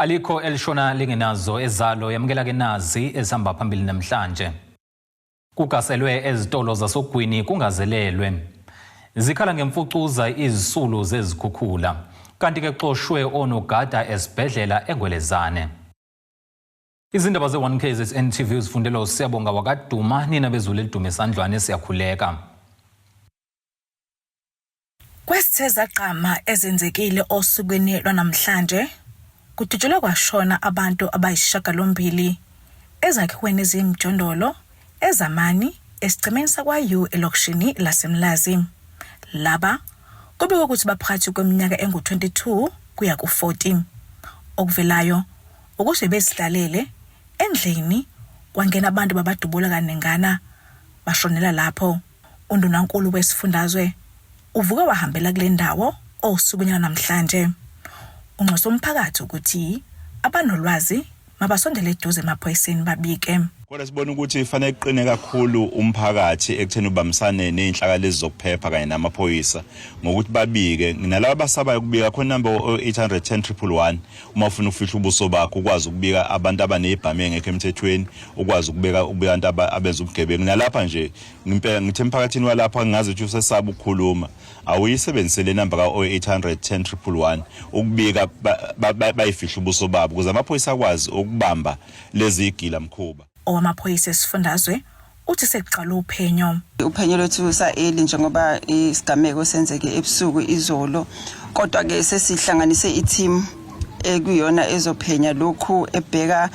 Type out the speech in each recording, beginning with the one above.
Alikho elishona lingenazo ezalo yamukela ke nazi ezihamba phambili namhlanje. Kugaselwe ezitolo zasogwini kungazelelwe. Zikhala ngemfucuza izisulu zezikhukhula. Kanti ke kuxoshwe onogada esibhedlela eNgwelezane. Izindaba ze-1 KZN TV uzifundelwa uSiyabonga wakaduma nina bezulu elidume esandlwane siyakhuleka. Kwesithe zagqama ezenzekile osukwini lwanamhlanje kudutshulwe kwashona abantu abayisishiyagalombili ezakhiweni eziyimijondolo eZamani esigcemeni sakwa-U elokishini laseMlazi. Laba kubikwa ukuthi baphakathi kweminyaka engu-22 kuya ku-40. Okuvelayo ukuthi bebezihlalele endlini kwangena abantu babadubula kaningana bashonela lapho. Undunankulu wesifundazwe uvuke wahambela kule ndawo osukwini lwanamhlanje. Unxusa umphakathi ukuthi abanolwazi mabasondele eduze emaphoyiseni babike. Kodwa sibona ukuthi fanele kuqine kakhulu umphakathi ekutheni ubambisane nezinhlaka lezi zokuphepha kanye namaphoyisa ngokuthi babike nalabo abasabayo ukubika khona number 810 111 uma ufuna ukufihla ubuso bakho ukwazi ukubika abantu abanezibhamu engekho emthethweni ukwazi ukubeka ukubika abantu abenza ubugebengu nalapha nje ngempela ngithe emphakathini walapha ngingazi ukuthi usesaba ukukhuluma awuyisebenzise le namba ka-0800 10 111 ukubika bayifihla ubuso babo ukuze amaphoyisa akwazi ukubamba lezi gila mkhuba. Owamaphoyisa esifundazwe uthi sekuqala uphenyo. Uphenyo lwethu sa-early njengoba isigameko senzeke ebusuku izolo, kodwa-ke sesihlanganise i-team ekuyona ezophenya lokhu ebheka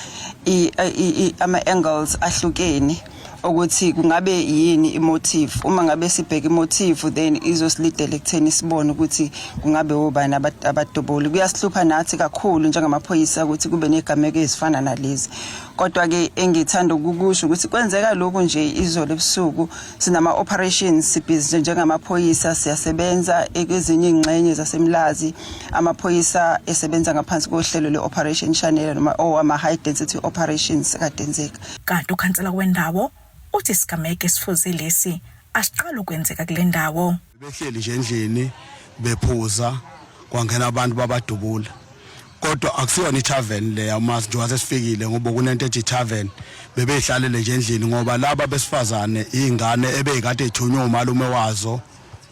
ama-angles ahlukene ukuthi kungabe yini imotive. Uma ngabe sibheka imotive, then izosilidela ekutheni sibone ukuthi kungabe obani abadubuli. Kuyasihlupha nathi kakhulu njengamaphoyisa ukuthi kube negameko ezifana nalezi, kodwa-ke engithanda ukukusho ukuthi kwenzeka lokhu nje izolo ebusuku, sinama-operations, sibhizi njengamaphoyisa, siyasebenza kwezinye iy'ngxenye zaseMlazi. Amaphoyisa esebenza ngaphansi kohlelo lwe-Operation Shanela noma ama-high density operations kade enzeka. Kanti ukhansela wendawo uthi isigameko esifuze lesi asiqali ukwenzeka kule ndawo. Behleli nje endlini bephuza, kwangena abantu babadubula, kodwa akusiyona ithaveni leya uma njengoba sesifikile, ngoba kunento ethi tavern. Bebeyihlalele nje endlini ngoba laba besifazane iy'ngane ebeyikade ithunywe umalume wazo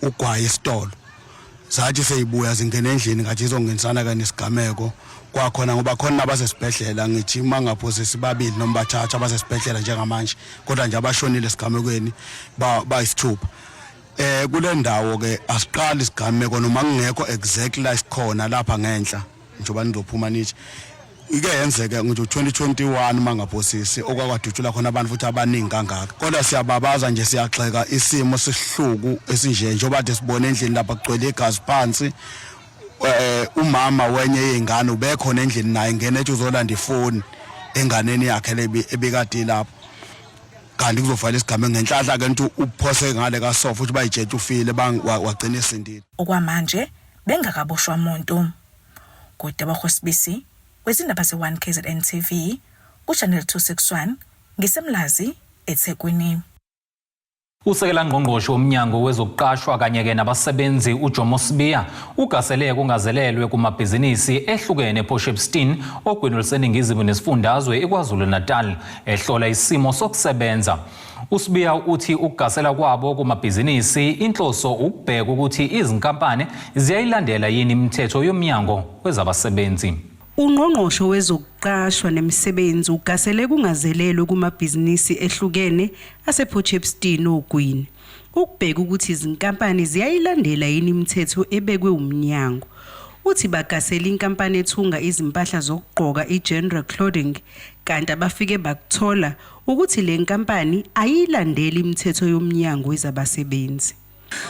ugwayi esitolo, zathi seyibuya zingena endlini ngathi izongenisana ke nesigameko kwakhona, ngoba khona nabasesibhedlela. Ngithi uma ngaphosisi babili noma bathathu abasesibhedlela njengamanje, kodwa nje abashonile esigamekweni bayisithupha. Kule ndawo ke asiqali isigameko noma kungekho exactly la isikhona lapha ngenhla njengoba nizophuma nithi ike yenzeke ngisho 2021 mangaphosisi okwakwadutshula khona abantu futhi abaningi kangaka. Kodwa siyababaza nje, siyagxeka isimo sihluku esinje njengoba kade sibone endlini lapha kugcwele igazi phansi. Umama wenye yezingane ubekhona endlini naye, ngene ethi uzolanda ifoni enganeni yakhe lebi ebikade lapho, kanti kuzofana isigameko. Ngenhlanhla ke nto uphose ngale kasofa ukuthi bayitshethe ufile, wagcina esindile. Okwamanje bengakaboshwa muntu. Kudaba Sibisi wezindaba ze-1 KZN TV ku-Channel 261 ngiseMlazi eThekwini. Usekela ngqongqoshe womnyango wezokuqashwa kanye-ke nabasebenzi uJomo Sibiya ugasele kungazelelwe kumabhizinisi ehlukene ePort Shepstone ogwini oluseningizimu nesifundazwe iKwaZulu-Natal ehlola isimo sokusebenza. USibiya uthi ukugasela kwabo kumabhizinisi inhloso ukubheka ukuthi izinkampani ziyayilandela yini imithetho yomnyango wezabasebenzi. Ungqongqoshe wezokuqashwa nemisebenzi ugasele kungazelelwe kumabhizinisi ehlukene asePort Shepstone ogwini ukubheka ukuthi izinkampani ziyayilandela yini imithetho ebekwe umnyango. Uthi bagasela inkampani ethunga izimpahla zokugqoka iGenera Clothing, kanti abafike bakuthola ukuthi le nkampani ayilandeli imithetho yomnyango wezabasebenzi.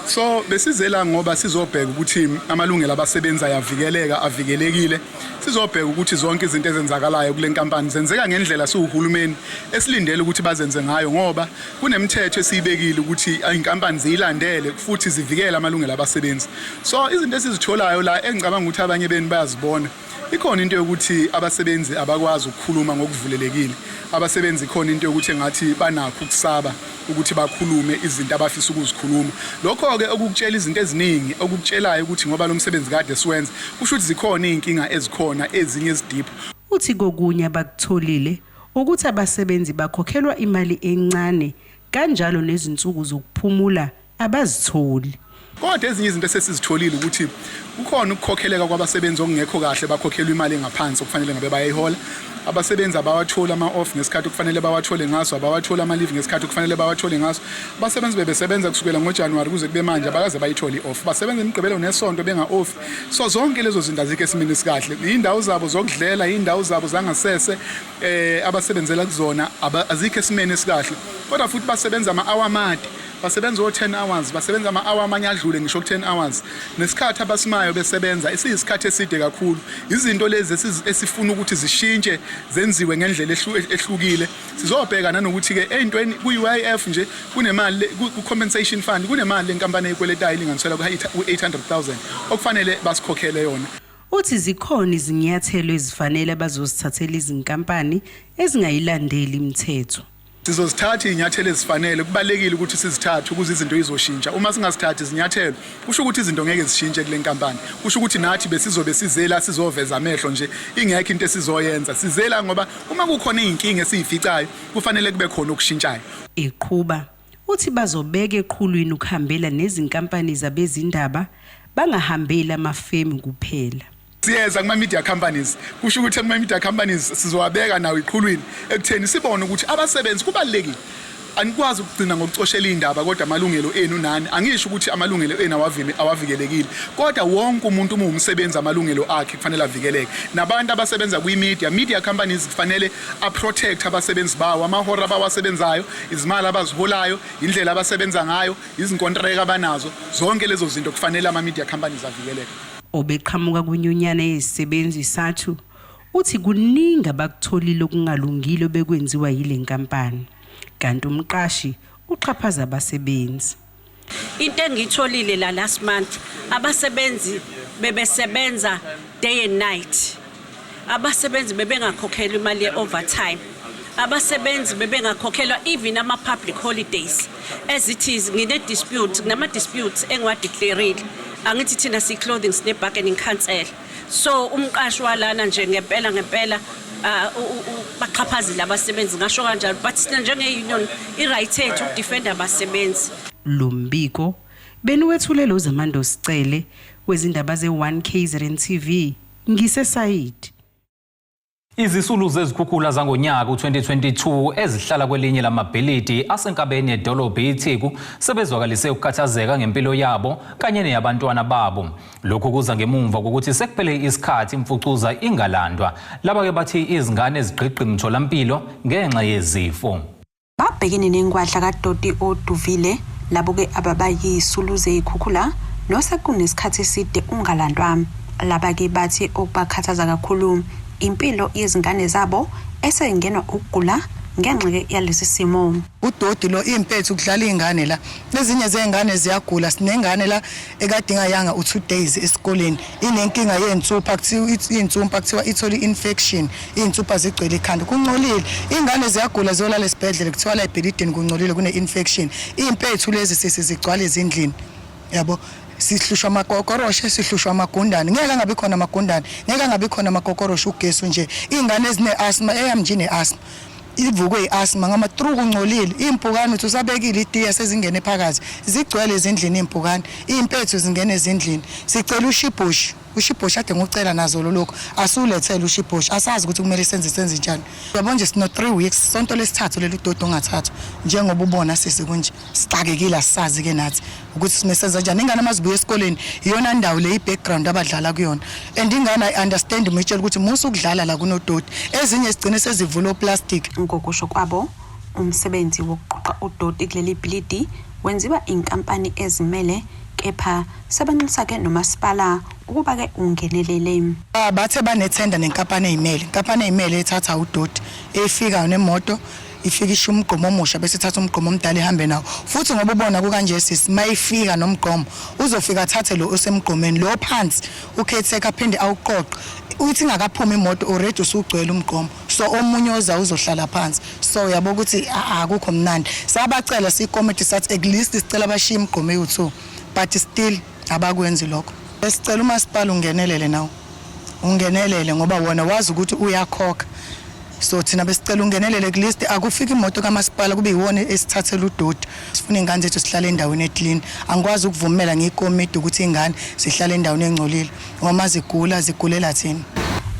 So besizela ngoba sizobheka ukuthi amalungelo abasebenzi ayavikeleka, avikelekile. Sizobheka ukuthi zonke izinto ezenzakalayo kule nkampani zenzeka ngendlela siwuhulumeni esilindele ukuthi bazenze ngayo, ngoba kunemithetho esiyibekile ukuthi inkampani ziyilandele futhi zivikele amalungelo abasebenzi. So izinto esizitholayo la, engicabanga ukuthi abanye benu bayazibona, ikhona into yokuthi abasebenzi abakwazi ukukhuluma ngokuvulelekile. Abasebenzi ikhona into yokuthi engathi banakho ukusaba ukuthi bakhulume izinto abafisa ukuzikhuluma. Lokho-ke okukutshela izinto eziningi, okukutshelayo ukuthi ngoba lo msebenzi kade siwenza, kusho ukuthi zikhona iy'nkinga ezikhona ezinye ezidiphu. Uthi kokunye abakutholile ukuthi abasebenzi bakhokhelwa imali encane kanjalo nezinsuku zokuphumula abazitholi. Kodwa ezinye izinto esesizitholile ukuthi kukhona ukukhokheleka kwabasebenzi okungekho kahle, bakhokhelwa imali engaphansi okufanele ngabe bayayihola. Abasebenzi abawatholi ama-off ngesikhathi okufanele bawathole ngaso, abawatholi ama-leave ngesikhathi okufanele bawathole ngaso. Abasebenzi bebesebenza kusukela ngoJanuwari kuze kube manje abakaze bayithole i-off. Basebenza iMigqibelo neSonto benga-off. So zonke lezo zinto azikho esimeni esikahle. Iy'ndawo zabo zokudlela, iy'ndawo zabo zangasese abasebenzela kuzona azikho esimeni esikahle. Kodwa futhi basebenza ama-hour amade. Basebenza o-10 hours, basebenza ama-hour amanye adlule ngisho ku-10 hours. Nesikhathi abasimayo besebenza isiyisikhathi eside kakhulu. Izinto lezi esifuna ukuthi zishintshe zenziwe ngendlela ehlukile. Sizobheka nanokuthi-ke ey'ntweni kwi-UIF nje kunemali ku-compensation fund kunemali lenkampani eyikweletayo elinganiselwa ku-800,000 okufanele basikhokhele yona. Uthi zikhona izinyathelo ezifanele abazozithathela izinkampani ezingayilandeli imithetho. Sizozithatha izinyathelo ezifanele, kubalulekile ukuthi sizithathe ukuze izinto izoshintsha. Uma singazithathi izinyathelo, kusho ukuthi izinto ngeke zishintshe kule nkampani. Kusho ukuthi nathi besizobe size la sizoveza amehlo nje, ingekho into esizoyenza. Size la ngoba uma kukhona izinkinga esizificayo, kufanele kube khona okushintshayo. Eqhuba, uthi bazobeka eqhulwini ukuhambela nezinkampani zabezindaba, bangahambeli amafemu kuphela. Siyeza kuma-media companies, kusho ukuthi kuma-media companies sizowabeka nawo iqhulwini ekutheni sibone ukuthi abasebenzi kubalulekile. Anikwazi ukugcina ngokucoshela iy'ndaba kodwa amalungelo enu nani, angisho ukuthi amalungelo enu awavikelekile, kodwa wonke umuntu uma uwumsebenzi amalungelo akhe kufanele avikeleke. Nabantu abasebenza kwi-media, media companies kufanele a-protect abasebenzi bawo, amahora abawasebenzayo, izimali abaziholayo, indlela abasebenza ngayo, izinkontreka abanazo, zonke lezo zinto kufanele ama-media companies avikeleke. Obeqhamuka kwinyunyana yezisebenzi iSATU uthi kuningi abakutholile okungalungile obekwenziwa yile nkampani kanti umqashi uxhaphaza abasebenzi. Into engiyitholile la last month, abasebenzi bebesebenza day and night. Abasebenzi bebengakhokhelwa imali ye-overtime. Abasebenzi bebengakhokhelwa even ama-public holidays. As it is, ngine-dispute, kunama-disputes engiwadeclarile. Angithi thina siyi-clothing sine-bargaining council. So umqashi walana nje ngempela ngempela baxhaphazile abasebenzi, ngasho kanjalo, but thina njenge-union i-right yethu ukudefenda abasebenzi. Lo mbiko beniwethulelwa uZamando Sicele wezindaba ze-1 KZN TV ngiseSayidi. Izisulu zezikhukhula zangonyaka u-2022 ezihlala kwelinye lamabhilidi asenkabeni yedolobha iTheku sebezwakalise ukukhathazeka ngempilo yabo kanye neyabantwana babo. Lokhu kuza ngemumva kokuthi sekuphele isikhathi imfucuza ingalandwa. Laba-ke bathi izingane zigqigqa imitholampilo ngenxa yezifo. Babhekene nengwadla kadoti oduvile labo-ke ababayisulu zey'khukhula nosekunesikhathi eside ungalandwa. Laba-ke bathi okubakhathaza kakhulu impilo yezingane zabo esengenwa ukugula ngenxa-ke yalesi simo. Udoti lo, iy'mpethu, kudlala iy'ngane la. Ezinye zey'ngane ziyagula. Sinengane la ekade ingayanga u-2 days esikoleni, inenkinga yey'nsupha, kuthiwa iy'nsumpa, kuthiwa ithole i-infection, iy'nsupha zigcwele ikhanda. Kungcolile, iy'ngane ziyagula, ziyolala esibhedlela, kuthiwa la ebhilidini kungcolile, kune-infection. Iy'mpethu lezi sisi zigcwala ezindlini, yabo. Sihlushwa amakokoroshe, sihlushwa amagundane. Ngeke angabi khona amagundane, ngeke angabi khona amakokoroshe, ugesi nje. Iy'ngane ezine-asthma, eyami nje ine-asthma, ivukwe i-asthma ngama-through, kungcolile. Iy'mpukane uthi usabekile itiya sezingene phakathi, zigcwele ezindlini iy'mpukane, iy'mpethu zingene ezindlini. Sicela ushibhoshi, ushibhoshi ade ngucela nazo lokhu, asiwulethele ushibhoshi, asazi ukuthi kumele senze senze njani. Yabo nje sino 3 weeks, sonto lesithathu leli udoti ongathathwa, njengoba ubona sisi kunje, sixakekile, asisazi ke nathi ukuthi simesenza njani. Ingane mazibuya esikoleni, iyona ndawo le i-background abadlala kuyona, and ingane ayi-understand uma itshela ukuthi musa ukudlala la kunodoti. Ezinye zigcine sezivula oplastic. Ngokusho kwabo, umsebenzi wokuqoqa udoti kuleli bhilidi wenziwa inkampani ezimele, kepha sebanxusa-ke nomasipala ukuba-ke ungenelele. Bathe banethenda nenkampani eyimele, inkampani eyimele ethatha udoti, efikayo nemoto, ifika ishiya umgqomo omusha bese ithatha umgqomo omdala ihambe nawo. Futhi ngoba ubona kukanje sisi, mayifika nomgqomo uzofika athathe lo osemgqomeni lo phansi, ukhetheka aphinde awuqoqe, uthi ingakaphumi imoto already usugcwele umgqomo, so omunye oza uzohlala phansi. So uyabo ukuthi akukho mnandi. Sabacela siyikomiti sathi at least sicela bashiye imigqomo ewu-2, but still abakwenzi lokho. Sicela umasipala ungenelele nawo. Ungenelele ngoba wona wazi ukuthi uyakhokha. So thina besicela ungenelele ku list akufika imoto kamasipala kube iwona esithathela udoti. Sifuna ingane zethu sihlale endaweni eclean. Angikwazi ukuvumela ngiyikomiti ukuthi ingane zihlale endaweni engcolile ngoba mazigula zigulela thina.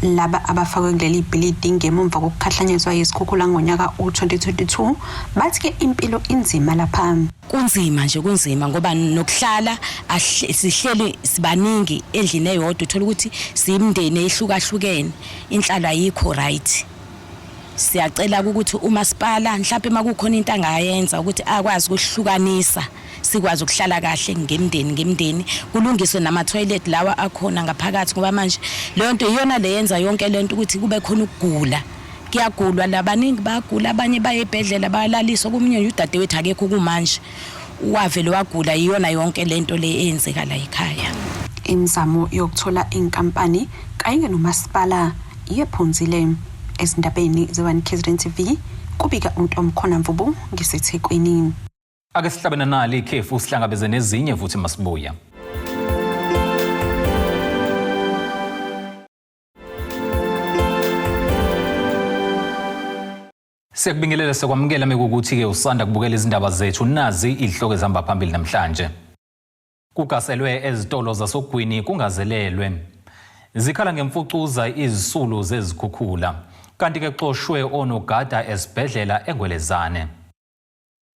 Laba abafakwe kuleli bhilidi ngemumva kokukhahlanyezwa yizikhukhula ngonyaka u-2022 bathi-ke impilo inzima lapha. Kunzima nje kunzima ngoba nokuhlala sihleli sibaningi endlini eyodwa uthola ukuthi siyimndeni ehlukahlukene inhlalo ayikho right. Siyacela ukuthi umasipala mhlawumbe uma kukhona into angayenza ukuthi akwazi ukuhlukanisa sikwazi ukuhlala kahle ngemndeni ngemndeni kulungiswe nama-toilet lawa akhona ngaphakathi ngoba manje leyo nto iyona le yenza yonke le nto ukuthi kube khona ukugula kuyagulwa la baningi bayagula abanye baye ebhedlela bayalaliswa komunye nje udadewethu akekho kumanje wavele wagula iyona yonke le nto le eyenzeka la ekhaya. Imizamo yokuthola inkampani kanye nomasipala iyephunzile. Ezindabeni ze-One KZN TV kubika uNtomkhona Mvubu ngiseThekwini. Ake sihlabene nali ikhefu sihlangabeze nezinye futhi masibuya. Siyakubingelela sekwamukela mekukuthi-ke usanda kubukela izindaba zethu nazi izihloko ezihamba phambili namhlanje. Kugaselwe ezitolo zasogwini kungazelelwe. Zikhala ngemfucuza izisulu zezikhukhula. Kanti-ke kuxoshwe onogada esibhedlela eNgwelezane.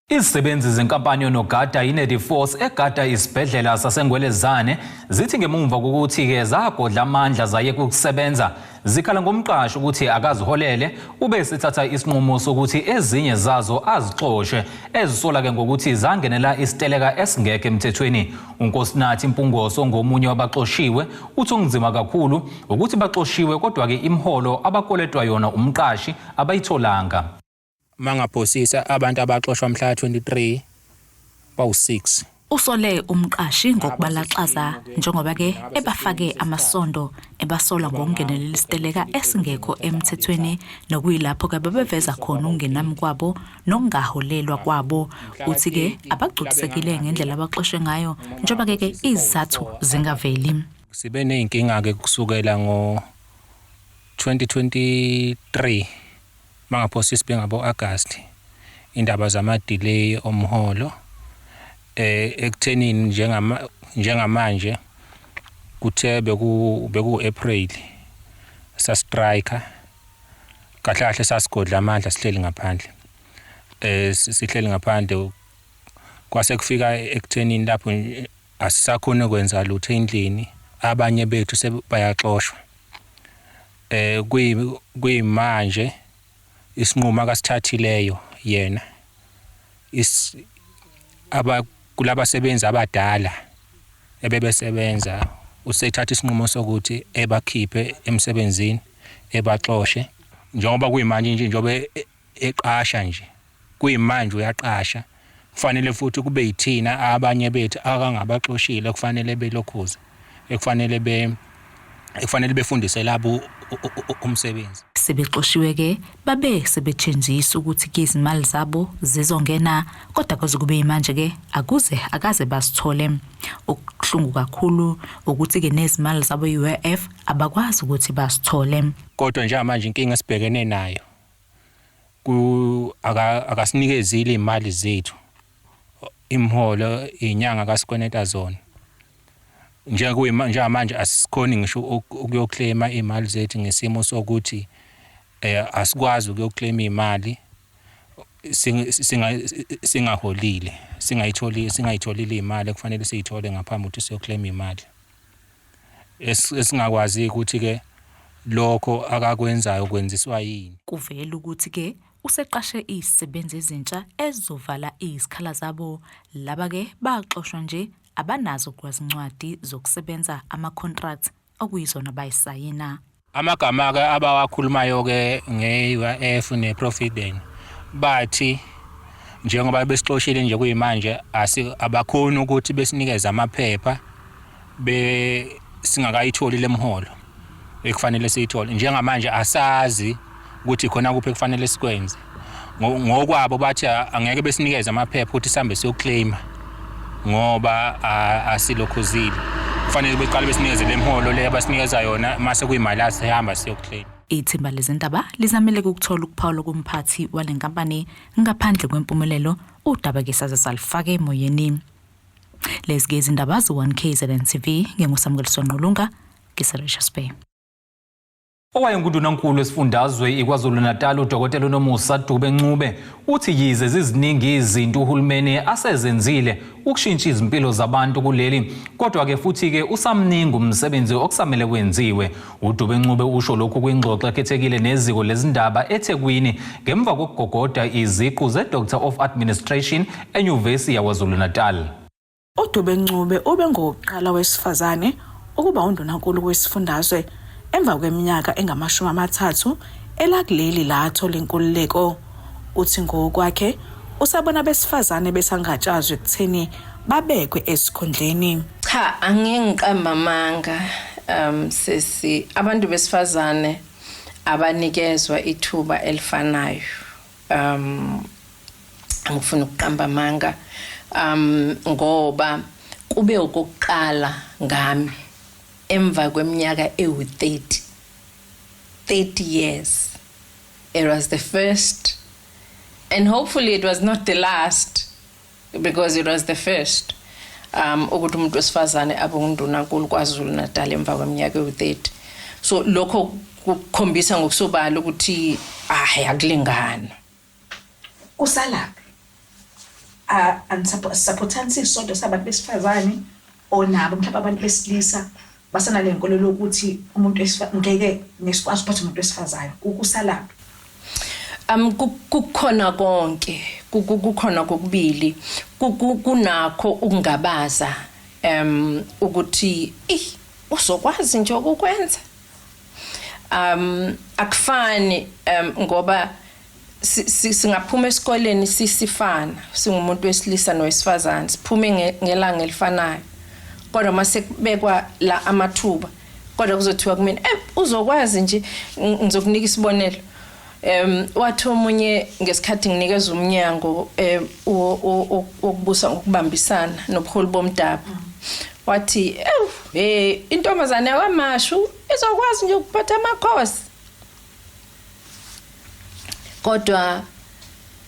Izisebenzi zenkampani yonogada iNediforce egada isibhedlela saseNgwelezane zithi ngemumva kokuthi-ke zagodla amandla zayeka ukusebenza zikhala ngomqashi ukuthi akaziholele ube esithatha isinqumo sokuthi ezinye zazo azixoshe ezisola-ke ngokuthi zangenela isiteleka esingekho emthethweni. UNkosinathi Mpungoso ngomunye wabaxoshiwe uthi okunzima kakhulu ukuthi baxoshiwe kodwa-ke imiholo abakoletwa yona umqashi abayitholanga. Mangaphosisa abantu abaxoshwa mhla 23 bawu-6. Usole umqashi ngokubalaxaza njengoba ke ebafake amasondo ebasola ngokungenelela isiteleka esingekho emthethweni nokuyilapho ke babeveza khona ukungenami kwabo nokungaholelwa kwabo. Uthi ke abagculisekile ngendlela abaxoshwe ngayo njengoba ke ke izizathu zingaveli. Sibe nezinkinga-ke kusukela ngo-2023 mangaphosisi bengabo August indaba zama delay omholo eh ekuthenini njengama njengamanje kuthe beku beku April sa striker kahle kahle sasigodla amandla sihleli ngaphandle eh sihleli ngaphandle kwase kufika ekuthenini lapho asisakhona ukwenza lutho endlini abanye bethu sebayaxoshwa eh kuyimanje isinqumo akasithathileyo yena is aba kulabasebenzi abadala ebebesebenza usethatha isinqumo sokuthi ebakhiphe emsebenzini ebaxoshe njengoba kuyimanje nje njengoba eqasha nje kuyimanje uyaqasha kufanele futhi kube yithina abanye bethu akangabaxoshile kufanele belokhuze ekufanele be ekufanele befundise labo umsebenzi. Sebexoshiwe ke babe sebethenjiswa ukuthi ke izimali zabo zizongena kodwa kuze kube yimanje ke akuze akaze basithole. Okubuhlungu kakhulu ukuthi ke nezimali zabo UIF abakwazi ukuthi basithole. Kodwa njengamanje inkinga esibhekene nayo ku akasinikezile imali zethu imiholo inyanga kasikweneta zona njengamanje asikhoni ngisho ukuyoclaima imali zethu ngesimo sokuthi eh asikwazi ukuyoclaima imali singaholile singayitholi singayitholile imali ekufanele siyithole ngaphambi ukuthi siyoclaim imali esingakwazi ukuthi ke lokho akakwenzayo kwenziswa yini. Kuvela ukuthi ke useqashe izisebenzi ezintsha ezizovala izikhala zabo. Laba ke baxoshwa nje abanazo kwazincwadi zokusebenza ama-contract okuyizona bayisayina. Amagama ke abawakhulumayo ke nge-UIF ne-Provident bathi njengoba besixoshile nje kuyimanje abakhoni ukuthi besinikeze amaphepha be singakayitholi lemholo ekufanele siyithole njengamanje asazi ukuthi khona kuphi ekufanele sikwenze ngokwabo bathi angeke besinikeze amaphepha ukuthi sihambe siyoclaima ngoba asilokhuzile. Kufanele beqale besinikeze le mholo le abasinikeza yona mase kuyimali asihamba siyoclaim. Ithimba lezindaba lizamile ukuthola ukuphawula kumphathi wale nkampani ngaphandle kwempumelelo udaba ke saze salifaka emoyeni. Lezi ke izindaba ze-1 KZN TV nginguSamukeliswa Ngqulunga ngiseRichards Bay. Owayengundunankulu wesifundazwe iKwaZulu-Natal uDokotela uNomusa Dube Ncube uthi yize ziziningi izinto uhulumeni asezenzile ukushintsha izimpilo zabantu kuleli kodwa-ke futhi-ke usamningi umsebenzi okusamele kwenziwe. UDube Ncube usho lokhu kwingxoxo ekhethekile neziko lezindaba eThekwini ngemva kokugogoda iziqu ze-Doctor of Administration eNyuvesi yaKwaZulu-Natal. UDube Ncube ube ngowokuqala wesifazane ukuba undunankulu wesifundazwe emva kweminyaka engama-30 elakuleli lathola inkululeko. Uthi ngokwakhe usabona abesifazane besangatshazwa ekutheni babekwe esikhundleni. Cha, angeke ngiqambe amanga sisi, abantu besifazane abanikezwa ithuba elifanayo. Angifuni ukuqamba amanga ngoba kube okokuqala ngami emva kweminyaka ewu-30 30 years. It was the first and hopefully it was not the last because it was the first ukuthi umuntu wesifazane abe undunankulu KwaZulu Natal emva kweminyaka ewu-30. So lokho kukhombisa ngokusobala ukuthi hayi, akulingana. Kusalaphi anisupportani sisodwa sabantu besifazane onabo mhlawumbe abantu besilisa basanale nkolelo yokuthi umuntu ngeke ngesikwazi ukuphatha umuntu wesifazane, kusalaphi? Kukhona konke, kukhona kokubili, kunakho ukungabaza ukuthi uzokwazi nje ukukwenza. Akufani ngoba singaphuma esikoleni sisifana, singumuntu wesilisa nowesifazane, siphume ngelanga elifanayo, kodwa mase kubekwa la amathuba kodwa kuzothiwa kumina uzokwazi nje. Ngizokunika isibonelo. Wathi omunye ngesikhathi nginikeza umnyango wokubusa ngokubambisana nobuholi bomdabu, wathi hey, intombazane yakwaMashu izokwazi nje ukuphatha amakhosi. Kodwa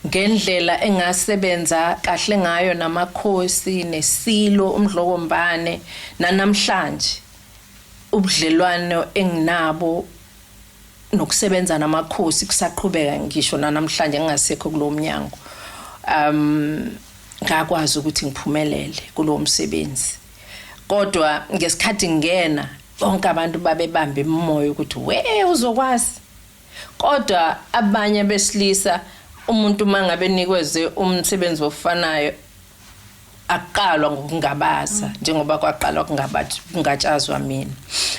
ngendlela engasebenza kahle ngayo namakhosi nesilo uMdlokombane, nanamhlanje ubudlelwano enginabo nokusebenza namakhosi kusaqhubeka ngisho nanamhlanje ngingasekho kulowo mnyango. Ngakwazi ukuthi ngiphumelele kulowo msebenzi, kodwa ngesikhathi ngingena bonke abantu babebamba imimoya ukuthi we uzokwazi. Kodwa abanye besilisa, umuntu mangabe nikweze umsebenzi ofanayo aqalwa ngokungabaza njengoba kwaqalwa kungatshazwa mina.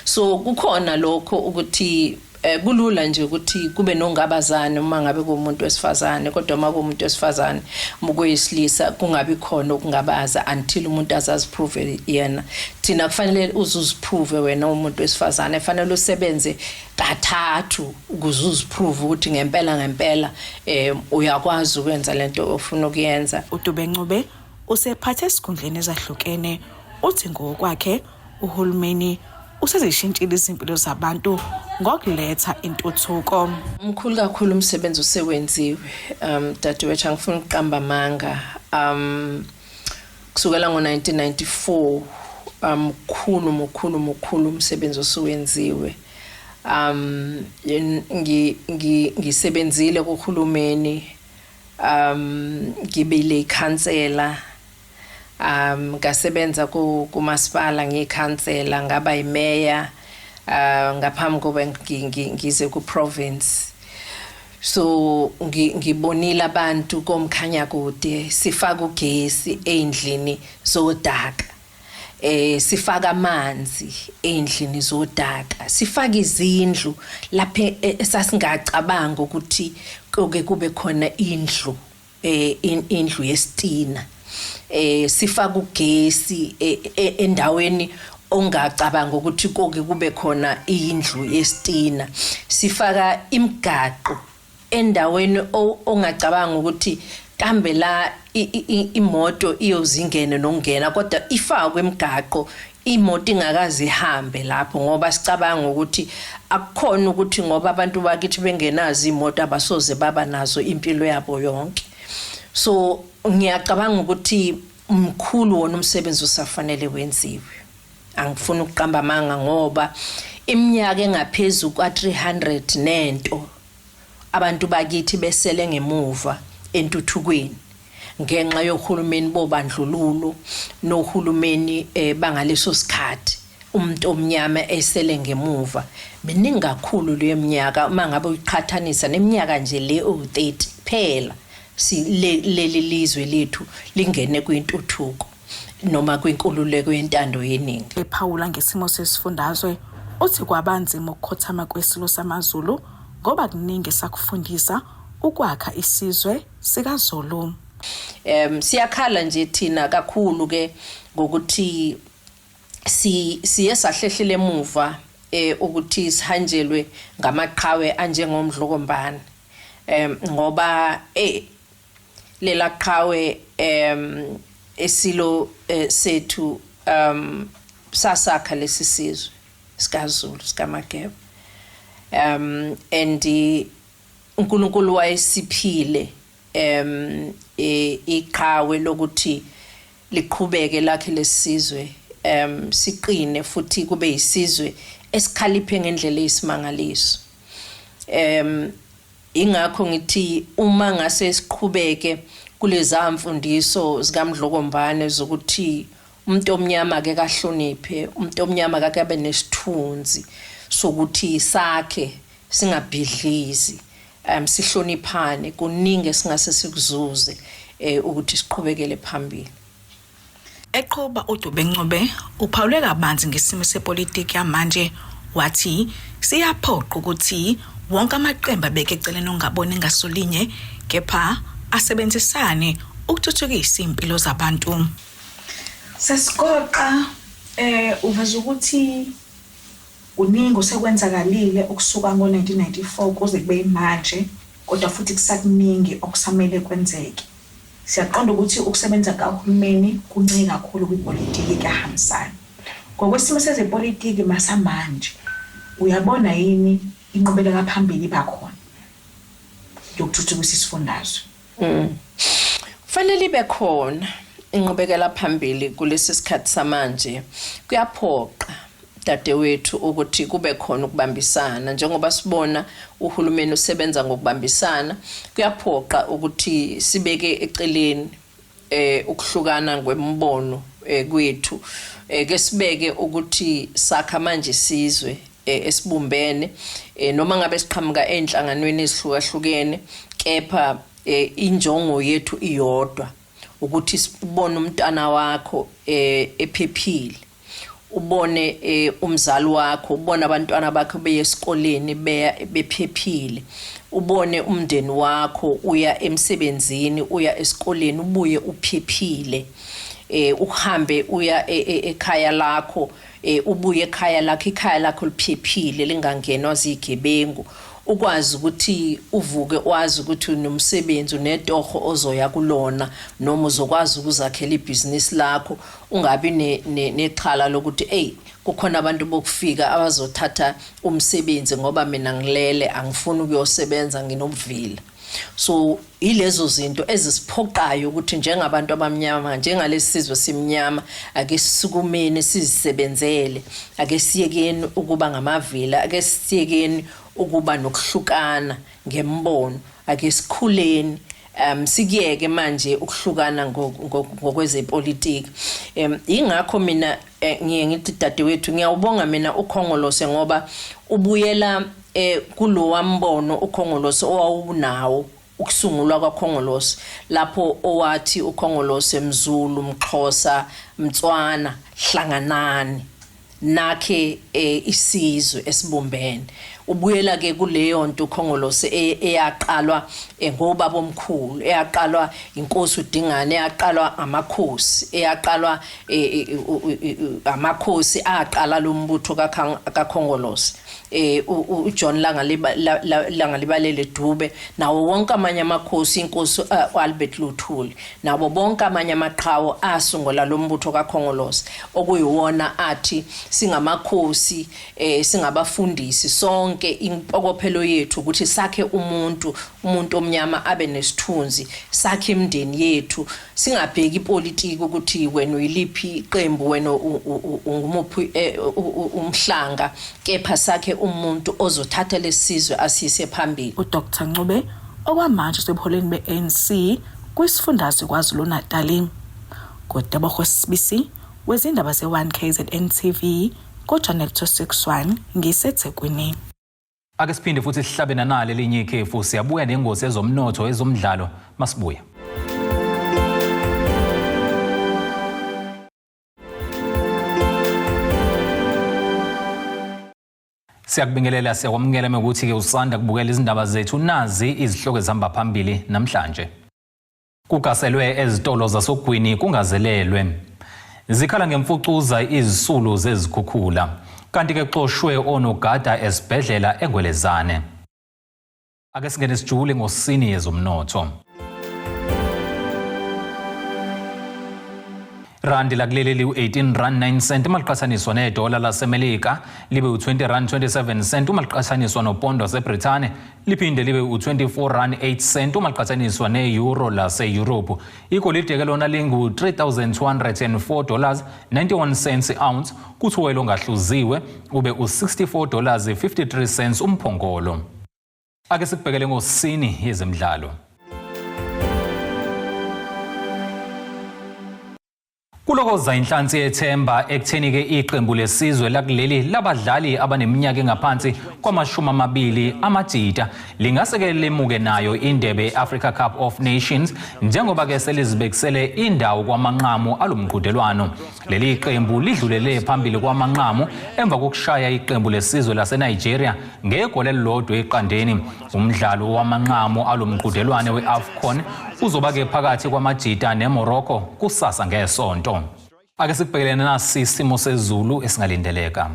So kukhona lokho ukuthi kulula nje ukuthi kube nongabazane uma ngabe kuwumuntu wesifazane, kodwa uma kuwumuntu wesifazane mukuyisilisa kungabi khona ukungabaza until umuntu azaziprove yena. Thina kufanele uzuziprove wena umuntu wesifazane, fanele usebenze kathathu ukuze uziprove ukuthi ngempela ngempela uyakwazi ukwenza lento ofuna ukuyenza. uDube Ncube usephathe esikhundleni ezahlukene. Uthi ngokwakhe uhulumeni usezishintshile izimpilo zabantu ngokuletha intuthuko. Mkhulu kakhulu umsebenzi osewenziwe, dadewethu, angifuni ukuqamba amanga. Kusukela ngo-1994 mkhulu mkhulu mkhulu umsebenzi osuwenziwe. Ngisebenzile kuhulumeni, ngibile ikhansela, ngasebenza kumasipala ngiyikhansela, ngaba yimeya ngaphambi koba ngize ku province. So ngibonile abantu komkhanya kude, sifaka ugesi endlini zodaka, sifaka amanzi endlini zodaka, sifaka izindlu lapha esasingacabanga ukuthi koke kube khona indlu, indlu yesitina, sifaka ugesi endaweni ongacabanga ukuthi koke kube khona indlu yesitina, sifaka imigaqo endaweni ongacabanga ukuthi kambe la imoto iyozingene nokungena, kodwa ifakwe imigaqo. Imoto ingakaze ihambe lapho ngoba sicabanga ukuthi akukhona ukuthi ngoba abantu bakithi bengenazo imoto abasoze baba nazo impilo yabo yonke. So ngiyacabanga ukuthi mkhulu wona umsebenzi osafanele wenziwe. Angifuni ukuqamba amanga ngoba iminyaka engaphezulu kwa-300 nento abantu bakithi besele ngemuva entuthukweni ngenxa yohulumeni bobandlululo nohulumeni eh, bangaleso sikhathi umuntu omnyama esele ngemuva miningi kakhulu leyo minyaka uma ngabe uyiqhathanisa neminyaka nje le ewu-30 kuphela leli lizwe lethu lingene kwintuthuko noma kwinkululeko yentando yeningi. Ephawula ngesimo sesifundazwe uthi kwabanzima ukukhothama kweSilo samaZulu ngoba kuningi esakufundisa ukwakha isizwe sikaZulu. Siyakhala nje thina kakhulu ke ngokuthi si siye sahlehlela emuva eh ukuthi sihanjelwe ngamaqhawe anjengomdlokombane ngoba eh lela qhawe esilo eh, sethu sasakha lesi sizwe sikaZulu sikaMageba and uNkulunkulu wayesiphile e, iqhawe lokuthi liqhubeke lakhe lesizwe siqine futhi kube isizwe esikhaliphe ngendlela eyisimangaliso. Ingakho ngithi uma ngase siqhubeke kuleza mfundiso zikaMdlokombane zokuthi umuntu omnyama ake kahloniphe, umuntu omnyama ake abe nesithunzi sokuthi sakhe singabhidlizi, sihloniphane, kuningi esingase sikuzuze eh, ukuthi siqhubekele phambili. Eqhuba uDube-Ncube uphawule kabanzi ngesimo sepolitiki yamanje wathi siyaphoqa ukuthi wonke amaqembu abeke eceleni ongaboni ngasolinye kepha asebenzisane ukuthuthukisa impilo zabantu. Sesiqoqa eh uveza ukuthi kuningi osekwenzakalile ukusuka ngo-1994 kuze kube manje kodwa futhi kusakuningi okusamele kwenzeke. Siyaqonda ukuthi ukusebenza kukahulumeni kuncike kakhulu kwipolitiki kuyahambisana. Ngokwesimo sezepolitiki masamanje, uyabona yini inqubekela phambili iba khona yokuthuthukisa isifundazwe? Kufanele ibe khona inqubekela phambili kulesi sikhathi samanje. Kuyaphoqa dadewethu ukuthi kube khona ukubambisana njengoba sibona uhulumeni usebenza ngokubambisana. Kuyaphoqa ukuthi sibeke eceleni ukuhlukana ngwembono kwethu, ke sibeke ukuthi sakha manje isizwe esibumbene, noma ngabe siqhamuka enhlanganweni ezihlukahlukene, kepha injongo yethu iyodwa, ukuthi sibone umntana wakho ephephile, ubone umzali wakho, ubone abantwana bakho beye esikoleni beya bephephile, ubone umndeni wakho uya emsebenzini, uya esikoleni ubuye uphephile, uhambe uya ekhaya lakho, ubuye ekhaya lakho, ikhaya lakho liphephile lingangenwa zigebengu, ukwazi ukuthi uvuke wazi ukuthi unomsebenzi, unetoho ozoya kulona, noma uzokwazi ukuzakhela ibhizinisi lakho, ungabi nexhala lokuthi ey kukhona abantu bokufika abazothatha umsebenzi ngoba mina ngilele angifuni ukuyosebenza nginobuvila. So ilezo zinto ezisiphoqayo ukuthi njengabantu abamnyama, njengalesi sizwe simnyama, ake sisukumeni sizisebenzele, ake siyekeni ukuba ngamavila, ake siyekeni ukuba nokuhlukana ngembono, ake sikhuleni, sikuyeke manje ukuhlukana ngokwezepolitiki. Ingakho mina ngiye ngithi dadewethu ngiyawubonga mina uKhongolose ngoba ubuyela kulowa mbono uKhongolose owawunawo ukusungulwa kwaKhongolose, lapho owathi uKhongolose Mzulu, Mxhosa, Mtswana, hlanganani nakhe isizwe esibumbene. Ubuyela ke kuleyo nto uKhongolose eyaqalwa ngobaba omkhulu, eyaqalwa inkosi uDingane, eyaqalwa amakhosi, eyaqalwa amakhosi aqala lo mbutho kaKhongolose. eh uJohn Langalibalele Dube nawo wonke amanye amakhosi inkosi uAlbert Luthuli nabo bonke amanye amaqhawe asungula lo mbutho kaKhongolose okuyiwona athi singamakhosi eh singabafundisi sonke impokophelo yethu ukuthi sakhe umuntu umuntu omnyama abe nesithunzi sakhe imindeni yethu singabheki ipolitiki ukuthi wena uyiliphi iqembu wena ungumuphi eh, umhlanga kepha sakhe umuntu ozothatha lesizwe asiyise phambili. UDr Ncube okwamanje usebuholeni be-ANC kwisifundazwe KwaZulu-Natali. NguTebogo Sibisi wezindaba ze-1 KZN TV ku-Channel 261 ngiseThekwini. Ake siphinde futhi sihlabe nanali elinye ikhefu siyabuya nengosi ezomnotho ezomdlalo masibuya. Siyakubingelela siyakwamukela mekuthi ke usanda kubukela izindaba zethu nazi izihloko ezihamba phambili namhlanje. Kugaselwe ezitolo zasogwini kungazelelwe. Zikhala ngemfucuza izisulu zezikhukhula. Kanti ke xoshwe onogada esibhedlela eNgwelezane. Ake singene sijule ngosini yezomnotho. Randi lakuleli liwu-18 rand 9 cent uma liqhathaniswa nedola laseMelika libe u-20 rand 27 cent uma liqhathaniswa nopondo waseBrithani liphinde libe u-24 rand 8 cent uma liqhathaniswa ne-euro lase-Europe. Igolide ke lona lingu-3,204 dollars 91 cents i-ounce kuthi uwoyela ongahluziwe ube u-64 dollars 53 cents umphongolo. Ake sikubhekele ngosini yezemidlalo. Kulokoza inhlansi yethemba ekutheni-ke iqembu lesizwe lakuleli labadlali abaneminyaka engaphansi kwamashumi amabili amajita lingase-ke lemuke nayo indebe ye-Africa Cup of Nations njengoba-ke selizibekisele indawo kwamanqamu alo mqhudelwano. Leli qembu lidlulele phambili kwamanqamu emva kokushaya iqembu lesizwe laseNigeria ngegoli elilodwa eqandeni. Umdlalo wamanqamu alo mqhudelwane we-AFCON uzoba-ke phakathi kwamajita neMorocco kusasa ngesonto. Ake sikubhekelene nasi isimo sezulu esingalindeleka.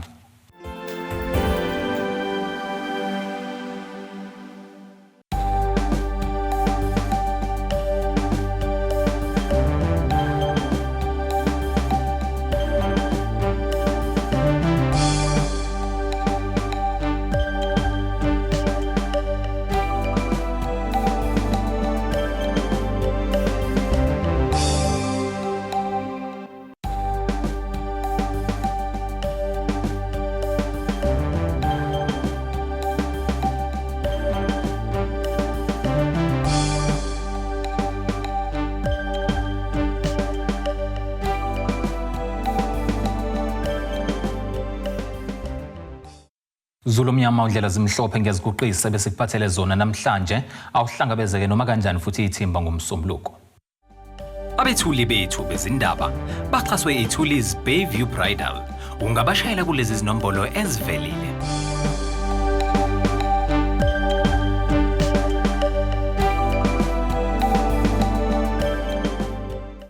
Zulu omnyama undlela zimhlophe ngiyaziguqisa besikuphathele zona namhlanje awuhlangabezeke noma kanjani futhi ithimba ngomsombuluko. Abethuli bethu bezindaba baxhaswe iThuli's Bayview Bridal. Ungabashayela kulezi zinombolo ezivelile.